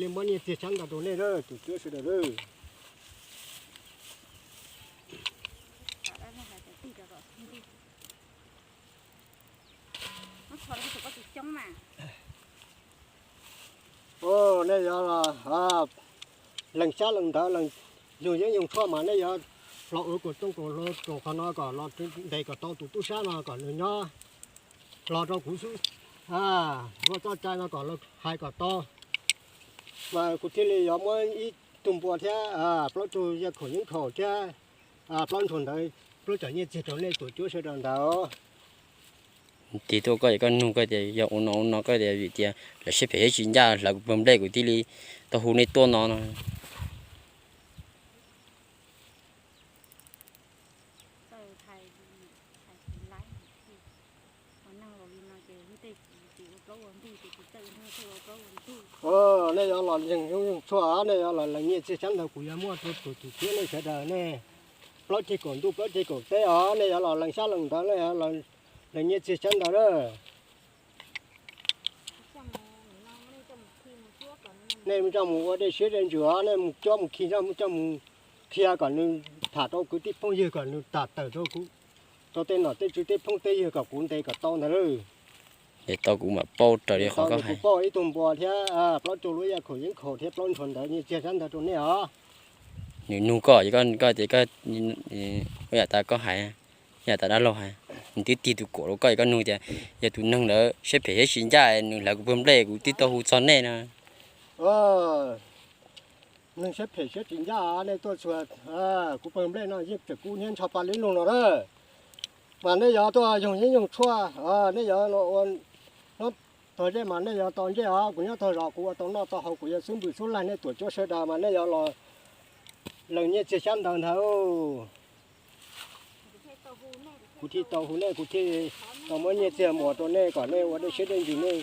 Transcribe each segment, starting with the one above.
Li muab nyiaj txiag tsab ntawv rau nej lawm tus cuab sawv daws lawm. Nej yog lees xyab lees ntawv, lees yoog yeeb yoog tshuaj mas nej yuav los ua kuas tooj kuas hlau rau qhov no kom los ntes kom tau tus tub sab no kom nws nyob hlo rau kuv xwb. Ua txoj cai no kom los hais kom tau. Mas kuv thiaj li yuav muab ib tug npua thiab plaub tug yaj khaum yeeb khaum thiab plaub ntshua ntawd, plaub cov nyiaj txiag rau nej tus cuab sawv daws ntawd. Tig tuaj koj es koj nug koj tias yog ua no ua no koj tias vim tias lawv siab phem siab tsis ncaj hlawv kuv pawg nplej kuv thiaj li tau hu nej tuaj no no. Nej yuav los yeeg yoog tshuaj, nej yuav los lees nyiaj txiag tsab ntawv kuv yuav muaj rau tus tus cuab nej sawv daws nej. Plaub ceg kaum ntuj plaub ceg kaum teb os, nej yuav los lees xyab lees ntawv, nej yuav los lees nyiaj txiag tsab ntawv lawm. Nej mus coj mus ua dej siab dej ntsws os, nej mus cuab mus khi, nej mus coj mus qhia kom nws tham rau kwv tij phooj ywg kom nws tham tawm rau kuv, rau tej nom tej tswv tej phooj tej ywg kom kuv ntes kom tau ntag lauj. Ntes tau kuv mam paub raws li qhov koj hais. Kuv pauj ib tug npua thiab plaub tug lub yaj khaum yeeb khaum thiab plaub ntshua ntawv nyiaj txiag tsab ntawv rau nej os. Nws nug koj, koj tias koj, yam tas koj hais, yam tas dab laug hais, nws twb tig tus kuam rau koj es koj nug tias yog tus neeg ntawd siab phem siab tsis ncaj nws hlawv kuv pawg nplej kuv twb tau hu txog nej no. Neeg siab phem siab tsis ncaj nej tuaj txhua kuv pawg nplej no yeej tseem kub hnyiab ntsho pa li lug no na. Mas nej yuav tuaj yoog yeeb yoog tshuaj, nej yuav ua nyob tog zej mas nej yuav tau ntsej os, kuv nyob tog zos kuv ua tau noj tau haus kuv yuav xub npws xub laig nej tuam cuab sawv daws mas nej yuav los lees nyiaj txiag xyab ntawv ntag. Kuv thiaj tau hu nej, kuv thiaj tau muab nyiaj txiag muas rau nej kom nej ua dej siab dej ntsws nej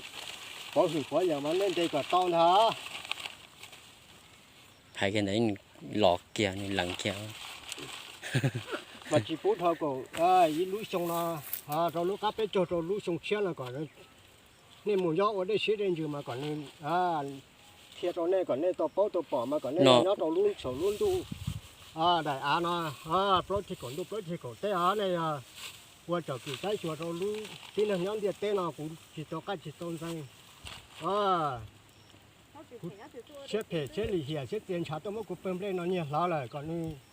pov hwm pov yawm mas nej ntes kom tau ntag. Hais kiag ntawd los kiag nws lees kiag. Mas tsis pub dhau kaum ib lub xyoo no, rau lub qab peb caug rau lub xyoo tshiab no kom nej mus nyob ua dej siab dej ntsws mas kom nws qhia rau nej kom nej tau paub tau pom mas kom nej nyob rau lub saum lub ntuj daim av no plaub ceg kaum ntuj plaub ceg kaum teb os. Nej yog ua tsom kwm saib xyuas rau lub tib neeg nyob ntiaj teb no kuv tsis tau qaij tsis tau ntxeev. Kuv siab phem siab lim hiam siab txias ntshav tuaj muab kuv pawg nplej no nyiag hlawv lawm kom nws